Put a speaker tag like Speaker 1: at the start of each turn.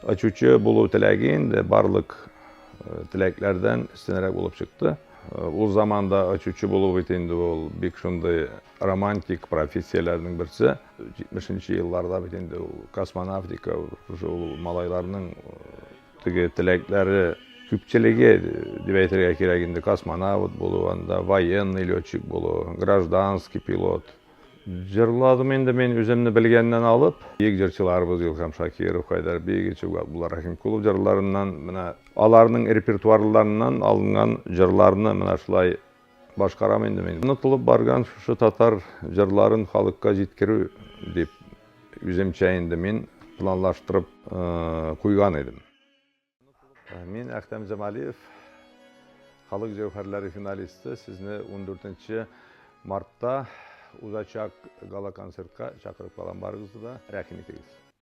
Speaker 1: Очучы булу теләге инде барлык теләкләрдән өстенрәк булып чыкты. Ул заманда очучы булу бит инде ул бик шундый романтик профессияләрнең берсе. 70 нче елларда бит инде ул космонавтика, шушы ул малайларның теге теләкләре күпчелеге дип әйтергә кирәк инде космонавт булу, анда военный летчик булу, гражданский пилот. Җырладым инде мин үземне белгәннән алып. Бөек җырчыларыбыз Илһам Шакиров, Хайдар Бигичев, Габдулла Рахимкулов җырларыннан, менә аларның репертуарларыннан алынган җырларны менә шулай башкарам инде мин. Онытылып барган шушы татар җырларын халыкка җиткерү дип үземчә инде мин планлаштырып куйган идем. Мин Әхтәм Җамалиев, Халык җәүһәрләре финалисты, сезне 14 мартта узачак гала-концертка чакырып калам барыгызны да. Рәхим итегез.